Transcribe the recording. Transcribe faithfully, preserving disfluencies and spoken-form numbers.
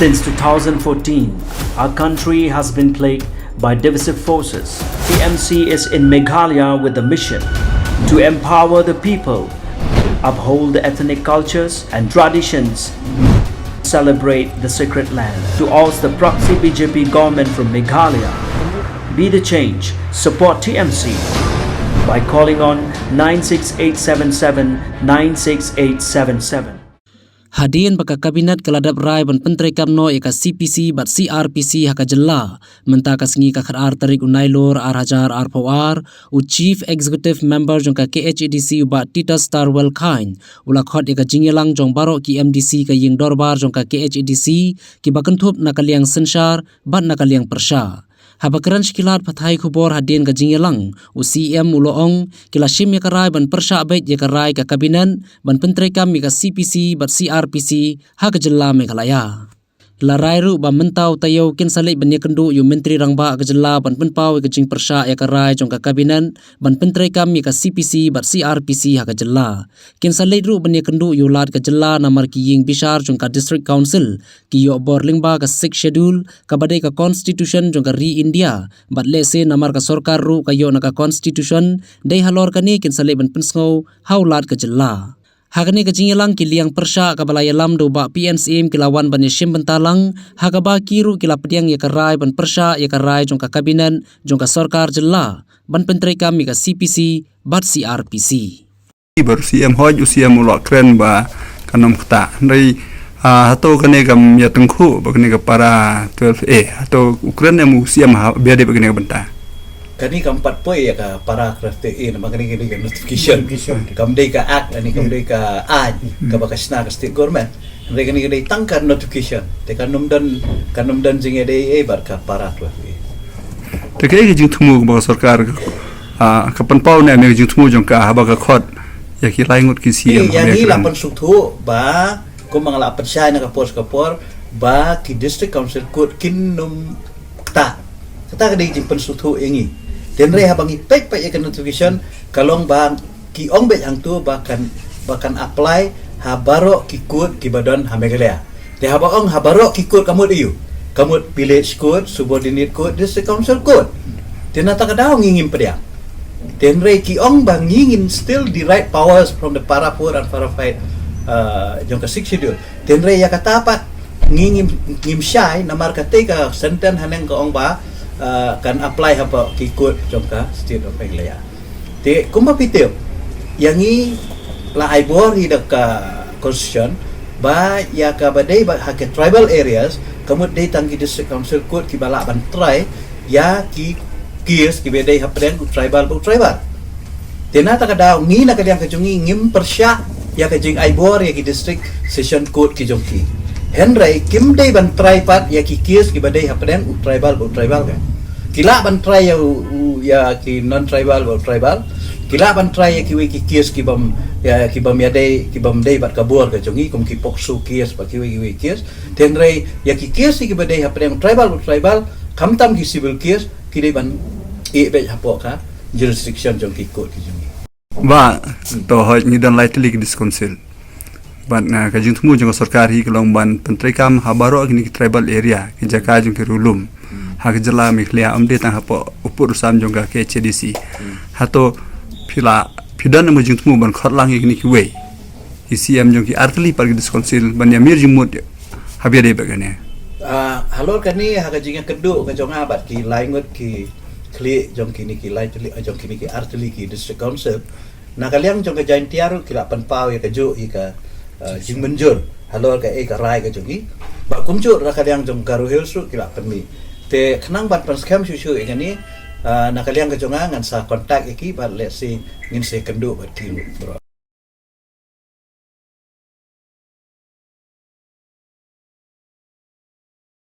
Since two thousand fourteen, our country has been plagued by divisive forces. T M C is in Meghalaya with the mission to empower the people, uphold the ethnic cultures and traditions, celebrate the sacred land. To oust the proxy B J P government from Meghalaya, be the change, support T M C by calling on nine six eight seven seven nine six eight seven seven. Hadien ba ka Cabinet ka la dep rai ban pyntreikam noh ïa ka C P C bad C R P C ha ka jylla, mynta ka sngi ka khatar tarik u Nailur ar hajar arphew ar, u Chief Executive Member jong ka K H A D C u Bah Titustarwell Chyne u la khot ïa ka jingïalang jong baroh ki M D C ka ïing dorbar jong ka K H A D C, kiba kynthup na ka liang synshar bad na ka liang pyrshah. Haba kren sha ki lad pathai khubor hadien ka jingïalang, u C M u la ong, ki la shim ïa ka rai ban pyrshah beit ïa ka rai ka Cabinet ban pyntreikam ïa ka C P C bad C R P C ha ka jylla Meghalaya. La rai ruh ba mynta u taïew kin sa leit ban ïakynduh ïa u Myntri Rangbah ka jylla ban pynpaw ïa ka jingpyrshah ïa ka rai jong ka Cabinet ban pyntreikam ïa ka C P C bad C R P C ha ka jylla. Kin sa leit ruh ban ïakynduh ïa u Lat ka jylla namar ki ïing bishar jong ka District Council ki ïoh bor lyngba ka Sixth Schedule, kaba dei ka Constitution jong ka ri India, bad lehse namar ka sorkar ruh ka ïoh na ka Constitution, dei halor kane kin sa leit ban pynsngew ha u Lat ka jylla. Ha kane ka jingïalang, ki liang pyrshah kaba la ïalam da u Bah P N Syiem ki la wan ban ïashim bynta lang, ha kaba ki ruh ki la pdiang ïa ka rai ban pyrshah ïa ka rai jong ka Cabinet jong ka sorkar jylla ban pyntreikam ïa ka C P C bad C R P C. Bad u C M hoi, u C M u la kren ba kan ym ktah. Hynrei, ah, hato kane kam ïa tyngkhuh ba kane ka para twelve A, hato u kren em u C M ha ba ïadei ba kane ka bynta? Kane kam pat poi ïa ka para twelve A namar kane ka dei ka notification. Notification. Kam dei ka act, kane kam dei ka aiñ, hmm, kaba ka shna ka state government. Hynrei kane ka dei tang ka notification. Te kan ym don, kan ym don jingïadei ei bad ka para twelve A. Te kaei ka jingthmu kaba ka sorkar, ah, ka pynpaw ne em ïa ka jingthmu jong ka haba ka khot ïa ki lai ngut ki C M? Eh, ïa ngi la pynsngewthuh ba, kumba nga la pynshai na ka por sha ka por, ba ki District Council Court kin ym ktah. Kata ka dei jingpynsngewthuh ïa ngi. Te hynrei haba ngi peit peit ïa ka notification, ka long ba ki ong beit hangto ba kan, ba kan apply ha baroh ki court kiba don ha Meghalaya. Te haba ong ha baroh ki court ka mut aïu? Ka mut Village Court, Subordinate Court, District Council Court. Te na kata ka daw ngi ngim pdiang. Te hynrei ki ong ba ngi ngin still derive powers from the para poor and para five, uh, jong ka Sixth Schedule. Te hynrei ïa kata pat ngi ngim, ngim shai namar katei ka sentence haneng ka ong ba, uh, kan apply ha baroh ki court jong ka State of Meghalaya. Te kumba phi tip, ïa ngi la ai bor hi da ka Constitution ba ïa kaba dei ba ha ki tribal areas, ka mut dei tang ki District Council Court kiba lah ban try ïa ki case kiba dei hapdeng u tribal bad u tribal. Te na kata ka daw ngi na ka liang ka jong ngi ngim pyrshah ïa ka jingai bor ïa ki District Session Court ki jong ki. Hynrei kim dei ban try pat ïa ki case kiba dei hapdeng u tribal bad u tribal ka. Ki lah ban try ïa u, u, ïa ki non-tribal bad u tribal. Ki lah ban try ïa kiwei ki case kibym, ïa kibym ïadei, kibym dei bad ka bor ka jong ngi, kum ki POCSO case bad kiwei kiwei case. Te hynrei ïa ki case kiba dei hapdeng tribal bad tribal, khamtam ki civil case, ki dei ban ïeh beit hapoh ka jurisdiction jong ki court ki jong ngi. Bah, to hoi, ngi don lai tylli ki District Council. Bad, ah, ka jingthmu jong ka sorkar hi ka long ban pyntreikam ha baroh kine ki tribal area, ki jaka jong ki riewlum. Hmm. Ha ka jylla Meghalaya, ym dei tang hapoh u pud u sam jong ka K H A D C. Hmm. Hato phi la, phi don em ka jingthmu ban khot lang ïa kine kiwei ki C M jong ki artylli pat ki District Council ban ïamir jingmut haba ïadei bad kane? Ah, halor kane ha ka jingïakynduh ka jong nga bad ki lai ngut ki khlieh jong kine ki lai tylli, jong kine ki artylli ki District Council. Na ka liang jong ka Jaintia ruh ki la pynpaw ïa kajuh ïa ka, uh, jingmynjur halor kaei ka rai ka jong ngi. Bad kumjuh na ka liang jong Garo Hills ruh ki la pynmih. Te khnang ban pynskhem shuh shuh ïa kane, uh, na ka liang ka jong nga ngan sa contact ïa ki bad lehse ngin sa ïakynduh bad ki ruh.